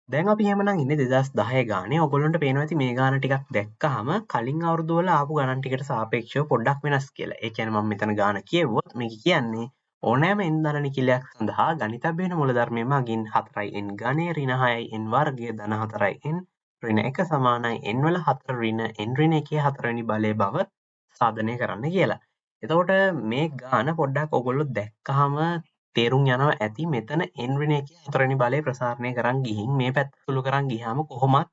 දැන් අපි එහෙමනම් ඉන්නේ 2010 ගානේ. ඔයගොල්ලන්ට පේනවා ඇති මේ ගාන ටිකක් දැක්කහම කලින් අවුරුදු වල ආපු ගණන් ටිකට සාපේක්ෂව පොඩ්ඩක් වෙනස් කියලා. ඒ කියන්නේ මම මෙතන ගාන කියවුවොත් මේක කියන්නේ ඕනෑම n ධන නිඛිලයක් සඳහා ගණිතභ්‍යන මූලධර්මය මගින් 4n ඝනය ඍණ 6n වර්ගය ධන 4n ඍණ 1 සමානයි n වල 4 ඍණ n ඍණ 1 හතරවෙනි බලය බව සාධනය කරන්න කියලා. එතකොට මේ ගාන පොඩ්ඩක් ඔයගොල්ලෝ දැක්කහම තේරුම් යනවා ඇති මෙතන n ඍණ 1 හතරවෙනි බලය ප්‍රසාරණය කරන් ගිහින් මේ පැත්ත සුළු කරන් ගියාම කොහොමත්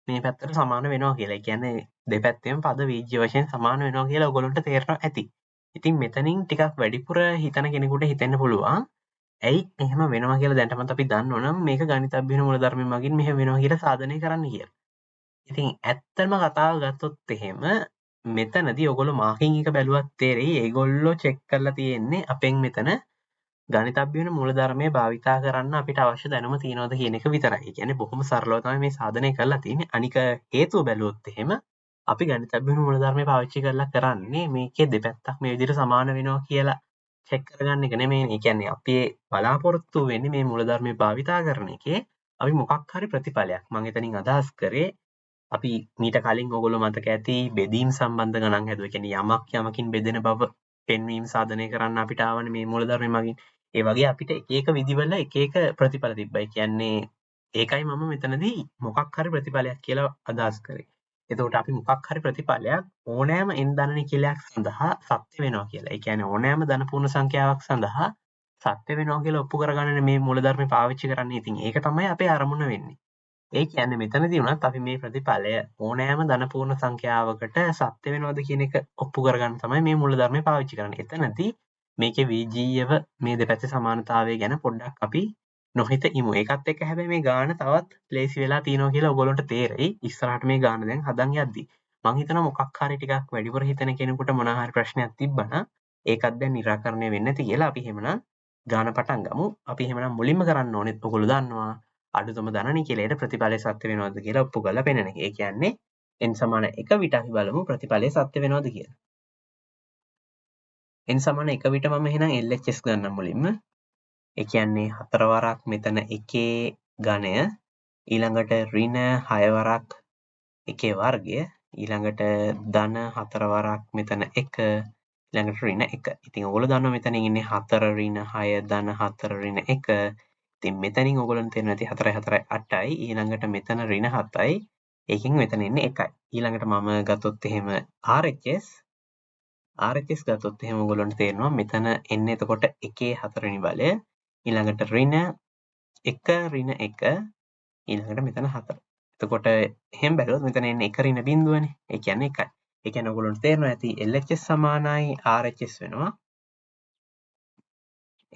මේ පැත්තට සමාන වෙනවා කියලා. ඒ කියන්නේ දෙපැත්තෙම පද වීජ්‍ය වශයෙන් සමාන වෙනවා කියලා ඔයගොල්ලන්ට තේරෙනවා ඇති. ඉතින් මෙතනින් ටිකක් වැඩිපුර හිතන කෙනෙකුට හිතෙන්න පුළුවන් ඇයි එහෙම වෙනවා කියලා දැනටමත් අපි දන්නවනම් මේක ගණිතභ්‍යන මූලධර්මය මගින් මෙහෙම වෙනවා කියලා සාධනය කරන්න කියලා. ඉතින් ඇත්තම කතාව ගත්තොත් එහෙම මෙතනදී ඔයගොල්ලෝ මාකින් එක බැලුවත් තේරෙයි ඒගොල්ලෝ චෙක් කරලා තියෙන්නේ අපෙන් මෙතන ගණිතභ්‍යන මූලධර්මය භාවිතා කරන්න අපිට අවශ්‍ය දැනුම තියෙනවද කියන එක විතරයි. ඒ කියන්නේ බොහොම සරලව තමයි මේ සාධනය කරලා තියෙන්නේ. අනික හේතුව බැලුවොත් එහෙම අපි ගණිතභ්‍යන මූලධර්මය පාවිච්චි කරලා කරන්නේ මේකේ දෙපැත්තක් මේ විදිහට සමාන වෙනවා කියලා චෙක් කරගන්න එක නෙමෙයි. ඒ කියන්නේ අපි බලාපොරොත්තු වෙන්නේ මේ මූලධර්මය භාවිතා කරන එකේ අපි මොකක් හරි ප්‍රතිඵලයක්. මම එතනින් අදහස් කරේ අපි මීට කලින් ඔයගොල්ලෝ මතක ඇති බෙදීම් සම්බන්ධ ගණන් හැදුවා. ඒ කියන්නේ යමක් යමකින් බෙදෙන බව පෙන්වීම සාධනය කරන්න අපිට ආවනේ මේ මූලධර්මය මගින්. ඒ වගේ අපිට එක එක විදිවල එක එක ප්‍රතිඵල තිබ්බා. ඒ කියන්නේ ඒකයි මම මෙතනදී මොකක් හරි ප්‍රතිඵලයක් කියලා අදහස් කරේ. එතකොට අපි මොකක් හරි ප්‍රතිඵලයක් ඕනෑම n ධන නිඛිලයක් සඳහා සත්‍ය වෙනවා කියලා. ඒ කියන්නේ ඕනෑම ධන පූර්ණ සංඛ්‍යාවක් සඳහා සත්‍ය වෙනවා කියලා ඔප්පු කරගන්නනේ මේ මූලධර්මය පාවිච්චි කරන්නේ. ඉතින් ඒක තමයි අපේ අරමුණ වෙන්නේ. ඒ කියන්නේ මෙතනදී වුණත් අපි මේ ප්‍රතිඵලය ඕනෑම ධන පූර්ණ සංඛ්‍යාවකට සත්‍ය වෙනවද කියන එක ඔප්පු කරගන්න තමයි මේ මූලධර්මය පාවිච්චි කරන්නේ. එතනදී මේකේ වීජීයව මේ දෙපැත්තේ සමානතාවය ගැන පොඩ්ඩක් අපි නොහිත ඉමු. ඒකත් එක්ක හැබැයි මේ ගාන තවත් ලේසි වෙලා තියෙනවා කියලා ඔයගොල්ලන්ට තේරෙයි ඉස්සරහට මේ ගාන දැන් හදන් යද්දි. මං හිතනවා මොකක් හරි ටිකක් වැඩිපුර හිතන කෙනෙකුට මොන හරි ප්‍රශ්නයක් තිබ්බනම් ඒකත් දැන් නිරාකරණය වෙන්නේ නැති කියලා. අපි එහෙමනම් ගාන පටන් ගමු. අපි එහෙමනම් මුලින්ම කරන්න ඕනෙත් ඔයගොල්ලෝ දන්නවා අඩුතම ධන නිඛිලයට ප්‍රතිඵලය සත්‍ය වෙනවද කියලා ඔප්පු කරලා පෙන්නන එක. ඒ කියන්නේ n සමාන 1 විට අපි බලමු ප්‍රතිඵලය සත්‍ය වෙනවද කියලා. n සමාන 1 විට මම එහෙනම් LHS ගන්නම් මුලින්ම. ඒ කියන්නේ 4 වරක් මෙතන 1 ඝනය, ඊළඟට ඍණ 6 වරක් 1 වර්ගය, ඊළඟට ධන 4 වරක් මෙතන 1, ඊළඟට ඍණ 1. ඉතින් ඔයගොල්ලෝ දන්නවා මෙතනින් ඉන්නේ 4 ඍණ 6 ධන 4 ඍණ 1. ඉතින් මෙතනින් ඔයගොල්ලන් තේරෙනවා ඇති 4 4 8යි, ඊළඟට මෙතන ඍණ 7යි, ඒකෙන් මෙතන ඉන්නේ 1යි. ඊළඟට මම ගත්තොත් එහෙම RHS ගත්තොත් එහෙම ඔයගොල්ලන්ට තේරෙනවා මෙතන එන්නේ එතකොට 1 හතරවෙනි බලය, ඊළඟට ඍණ 1 ඍණ 1, ඊළඟට මෙතන 4. එතකොට එහෙම බැලුවොත් මෙතන එන්නේ 1 ඍණ බිංදුවනේ. ඒ කියන්නේ 1යි. ඒ කියන්නේ ඔයගොල්ලන්ට තේරෙනවා ඇති LHS සමානයි RHS වෙනවා.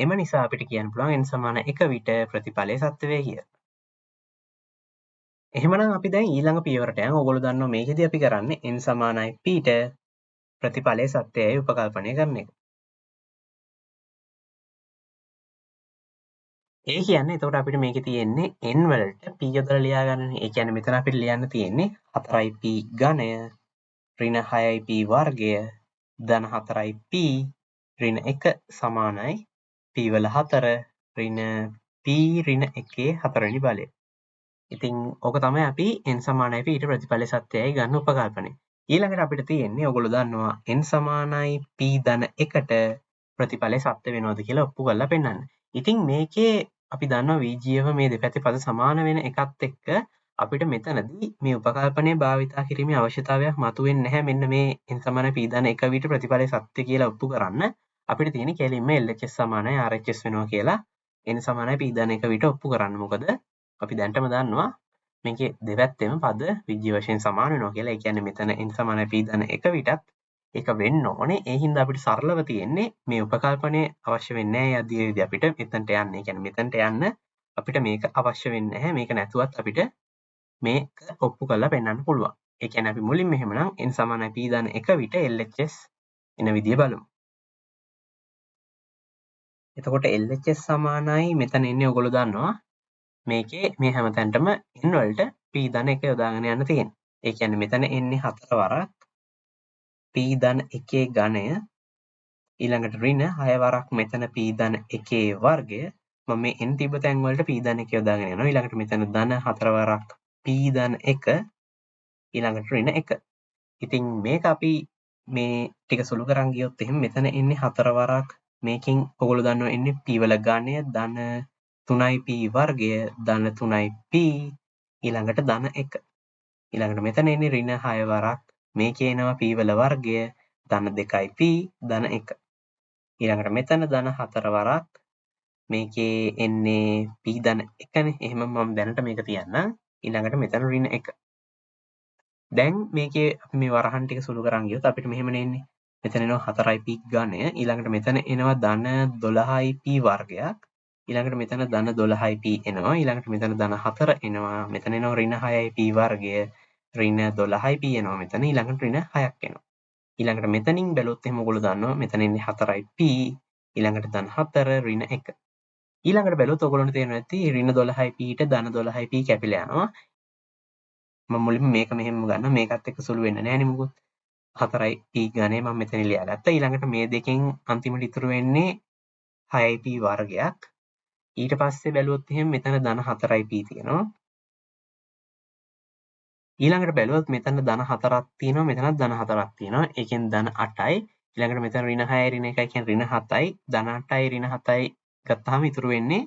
එම නිසා අපිට කියන්න පුළුවන් n සමාන 1 විට ප්‍රතිඵලය සත්‍ය වේ කියලා. එහෙමනම් අපි දැන් ඊළඟ පියවරට යමු. ඔයගොල්ලෝ දන්නවා මේකෙදි අපි කරන්නේ n සමානයි p ට ප්‍රතිඵලය සත්‍යයයි උපකල්පනය කරන එක. ඒ කියන්නේ එතකොට අපිට මේකේ තියෙන්නේ n වලට p යොදලා ලියා ගන්නනේ. ඒ කියන්නේ මෙතන අපිට ලියන්න තියෙන්නේ 4p ඝනය ඍණ 6p වර්ගය ධන 4p ඍණ 1 සමානයි p වල 4 ඍණ p ඍණ 1 හතරවෙනි බලය. ඉතින් ඕක තමයි අපි n සමානයි p ඊට ප්‍රතිඵලය සත්‍යයයි ගන්න උපකල්පනය. ඊළඟට අපිට තියෙන්නේ ඔයගොල්ලෝ දන්නවා n සමානයි p ධන 1ට ප්‍රතිඵලය සත්‍ය වෙනවද කියලා ඔප්පු කරලා පෙන්නන්න. ඉතින් මේකේ අපි දන්නවා වීජීයව මේ දෙපැත්තේ පද සමාන වෙන එකත් එක්ක අපිට මෙතනදී මේ උපකල්පනය භාවිතා කිරීමේ අවශ්‍යතාවයක් මතුවෙන්නේ නැහැ. මෙන්න මේ n සමානයි p ධන 1 විට ප්‍රතිඵලය සත්‍ය කියලා ඔප්පු කරන්න අපිට තියෙන්නේ කෙලින්ම LHS සමානයි RHS වෙනවා කියලා n සමානයි p ධන 1 විට ඔප්පු කරන්න. මොකද අපි දැනටම දන්නවා මේකේ දෙපැත්තෙම පද විජ්‍ය වශයෙන් සමාන වෙනවා කියලා. ඒ කියන්නේ මෙතන n සමානයි p ධන 1 විටත් ඒක වෙන්න ඕනේ. ඒ හින්දා අපිට සරලව තියෙන්නේ මේ උපකල්පනය අවශ්‍ය වෙන්නේ නැහැ යද්දී අපිට මෙතනට යන්න. ඒ කියන්නේ මෙතනට යන්න අපිට මේක අවශ්‍ය වෙන්නේ නැහැ. මේක නැතුවත් අපිට මේක ඔප්පු කරලා පෙන්වන්න පුළුවන්. ඒ කියන්නේ අපි මුලින්ම එහෙමනම් n සමානයි p ධන 1 විට LHS එන විදිය බලමු. එතකොට LHS සමානයි මෙතන එන්නේ ඔයගොල්ලෝ දන්නවා මේකේ මේ හැමතැනටම n වලට p ධන 1 යොදාගෙන යන්න තියෙන්නේ. ඒ කියන්නේ මෙතන එන්නේ 4 වරක් p ධන 1 ඝනය, ඊළඟට ඍණ 6 වරක් මෙතන p ධන 1 වර්ගය, මම මේ n තිබ්බ තැන් වලට p ධන 1 යොදාගෙන යනවා. ඊළඟට මෙතන ධන 4 වරක් p ධන 1 ඊළඟට ඍණ 1. ඉතින් මේක අපි මේ ටික සුළු කරන් ගියොත් එහෙම මෙතන එන්නේ 4 වරක් මේකෙන් ඔයගොල්ලෝ දන්නවා එන්නේ p වල ඝනය ධන 3p වර්ගය ධන 3p ඊළඟට ධන 1. ඊළඟට මෙතන එන්නේ ඍණ 6 වරක් මේකේ එනවා p වල වර්ගය ධන 2p ධන 1. ඊළඟට මෙතන ධන 4 වරක් මේකේ එන්නේ p ධන 1නේ. එහෙම මම දැනට මේක තියන්නම්. ඊළඟට මෙතන ඍණ 1. දැන් මේකේ අපි මේ වරහන් ටික සුළු කරන් ගියොත් අපිට මෙහෙමනේ එන්නේ. මෙතන එනවා 4p ඝනය. ඊළඟට මෙතන එනවා ධන 12p වර්ගයක්. ඊළඟට මෙතන ධන 12p එනවා. ඊළඟට මෙතන ධන 4 එනවා. මෙතන එනවා ඍණ 6p වර්ගය. ඍණ 12p එනවා මෙතන. ඊළඟට ඍණ 6ක් එනවා. ඊළඟට මෙතනින් බැලුවොත් එහෙම ඔයගොල්ලෝ දන්නවා මෙතන එන්නේ 4p ඊළඟට ධන 4 ඍණ 1. ඊළඟට බැලුවොත් ඔයගොල්ලන්ට තේරෙනවා ඇති ඍණ 12p ට ධන 12p කැපිලා යනවා. මම මුලින්ම මේක මෙහෙම ගන්නවා. මේකත් එක්ක සුළු වෙන්න නෑනේ මොකොත්. 4p ඝනය මම මෙතන ලියාගත්තා. ඊළඟට මේ දෙකෙන් අන්තිමට ඉතුරු වෙන්නේ 6p වර්ගයක්. ඊට පස්සේ බැලුවොත් එහෙම මෙතන ධන 4p තියෙනවා. ඊළඟට බැලුවොත් මෙතන ධන 4ක් තියෙනවා, මෙතනත් ධන 4ක් තියෙනවා. ඒකෙන් ධන 8යි. ඊළඟට මෙතන ඍණ 6යි ඍණ 1යි කියන්නේ ඍණ 7යි. ධන 8යි ඍණ 7යි ගත්තාම ඉතුරු වෙන්නේ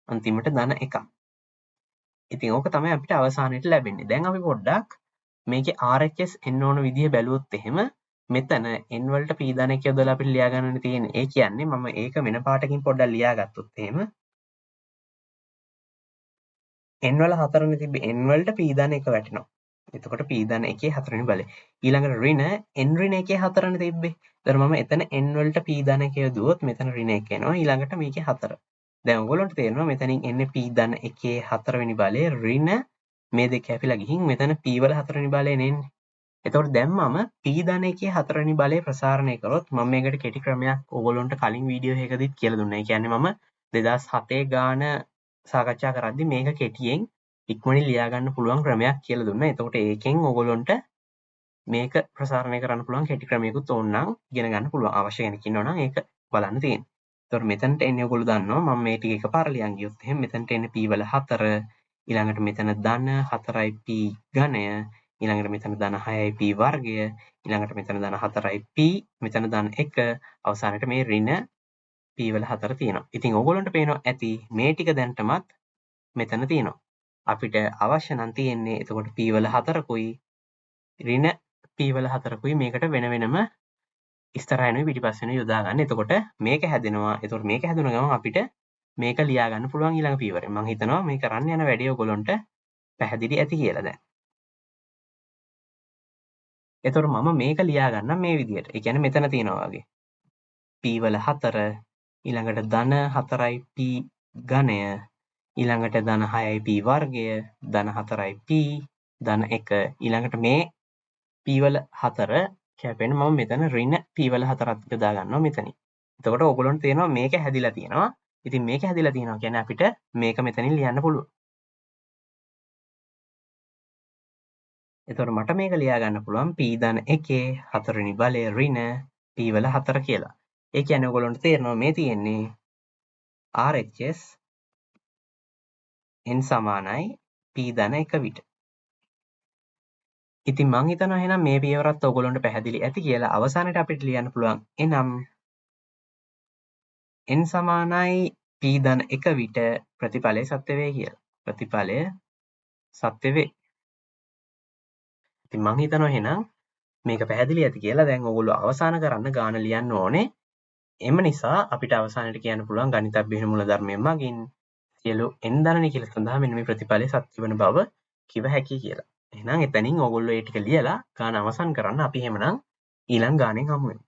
අන්තිමට ධන 1ක්. ඉතින් ඕක තමයි අපිට අවසානයේට ලැබෙන්නේ. දැන් අපි පොඩ්ඩක් මේකේ RHS එන්න ඕන විදිය බැලුවොත් එහෙම මෙතන n වලට p ධන 1 යොදලා අපිට ලියා ගන්න තියෙන්නේ. ඒ කියන්නේ මම ඒක වෙන පාටකින් පොඩ්ඩක් ලියාගත්තොත් එහෙම n වල 4නේ තිබ්බේ, n වලට p ධන 1 වැටෙනවා. එතකොට p ධන 1 හතරවෙනි බලය. ඊළඟට ඍණ n ඍණ 1 හතරනේ තිබ්බේ. එතකොට මම එතන n වලට p ධන 1 යොදුවොත් මෙතන ඍණ 1 එනවා. ඊළඟට මේකේ 4. දැන් ඔයගොල්ලන්ට තේරෙනවා මෙතනින් එන්නේ p ධන 1 හතරවෙනි බලය ඍණ මේ දෙක කැපිලා ගිහින් මෙතන p වල හතරවෙනි බලය එන්නේ. එතකොට දැන් මම p ධන 1 හතරවෙනි බලය ප්‍රසාරණය කරොත් මම මේකට කෙටි ක්‍රමයක් ඔයගොල්ලන්ට කලින් වීඩියෝ එකකදීත් කියලා දුන්නා. ඒ කියන්නේ මම 2007 ගාන සාකච්ඡා කරද්දි මේක කෙටියෙන් ඉක්මනින් ලියා ගන්න පුළුවන් ක්‍රමයක් කියලා දුන්නා. එතකොට ඒකෙන් ඔයගොල්ලන්ට මේක ප්‍රසාරණය කරන්න පුළුවන් කෙටි ක්‍රමයකුත් ඕන නම් ඉගෙන ගන්න පුළුවන්. අවශ්‍ය කෙනෙක් ඉන්නවා නම් ඒක බලන්න තියෙනවා. එතකොට මෙතනට එන්නේ ඔයගොල්ලෝ දන්නවා මම මේ ටික එකපාර ලියන් ගියොත් එහෙනම් මෙතනට එන්නේ p වල 4, ඊළඟට මෙතන ධන 4p ඝනය, ඊළඟට මෙතන ධන 6p වර්ගය, ඊළඟට මෙතන ධන 4p, මෙතන ධන 1, අවසානයේ මේ ඍණ p වල 4 තියෙනවා. ඉතින් ඔයගොල්ලන්ට පේනවා ඇති මේ ටික දැනටමත් මෙතන තියෙනවා. අපිට අවශ්‍ය නම් තියෙන්නේ එතකොට p වල 4කුයි ඍණ p වල 4කුයි මේකට වෙන වෙනම ඉස්සරහිනුයි පිටිපස්සෙනුයි යොදා ගන්න. එතකොට මේක හැදෙනවා. එතකොට මේක හැදුන ගමන් අපිට මේක ලියා ගන්න පුළුවන් ඊළඟ පියවරෙන්. මං හිතනවා මේ කරන්න යන වැඩේ ඔයගොල්ලන්ට පැහැදිලි ඇති කියලා දැන්. එතකොට මම මේක ලියා ගන්නම් මේ විදියට. ඒ කියන්නේ මෙතන තියෙනවා වගේ. p වල 4 ඊළඟට ධන 4p ඝනය ඊළඟට ධන 6p වර්ගය ධන 4p ධන 1 ඊළඟට මේ p වල 4 කැපෙන මම මෙතන ඍණ p වල 4ක් යොදා ගන්නවා මෙතනින්. එතකොට ඔයගොල්ලන්ට තේරෙනවා මේක හැදිලා තියෙනවා. ඉතින් මේක හැදිලා තියෙනවා කියන්නේ අපිට මේක මෙතනින් ලියන්න පුළුවන්. එතකොට මට මේක ලියා ගන්න පුළුවන් p ධන 1 හතරවෙනි බලය ඍණ p වල 4 කියලා. ඒ කියන්නේ ඔයගොල්ලන්ට තේරෙනවා මේ තියෙන්නේ RHS n සමානයි p ධන 1 විට. ඉතින් මං හිතනවා එහෙනම් මේ පියවරත් ඔයගොල්ලන්ට පැහැදිලි ඇති කියලා. අවසානයේ අපිට ලියන්න පුළුවන් එනම් n සමානයි p ධන 1 විට ප්‍රතිඵලය සත්‍ය වේ කියලා. ප්‍රතිඵලය සත්‍ය වේ. ඉතින් මං හිතනවා එහෙනම් මේක පැහැදිලි ඇති කියලා. දැන් ඔයගොල්ලෝ අවසාන කරන්න ගාන ලියන්න ඕනේ. එම නිසා අපිට අවසානයේ කියන්න පුළුවන් ගණිත අභ්‍යයන මූලධර්මය මගින් සියලු n ධන නිඛිල සඳහා මෙන්න මේ ප්‍රතිඵලය සත්‍ය වන බව කිව හැකියි කියලා. එහෙනම් එතනින් ඔයගොල්ලෝ ඒ ටික ලියලා ගාන අවසන් කරන්න. අපි එහෙමනම් ඊළඟ ගානෙන් හමු වෙමු.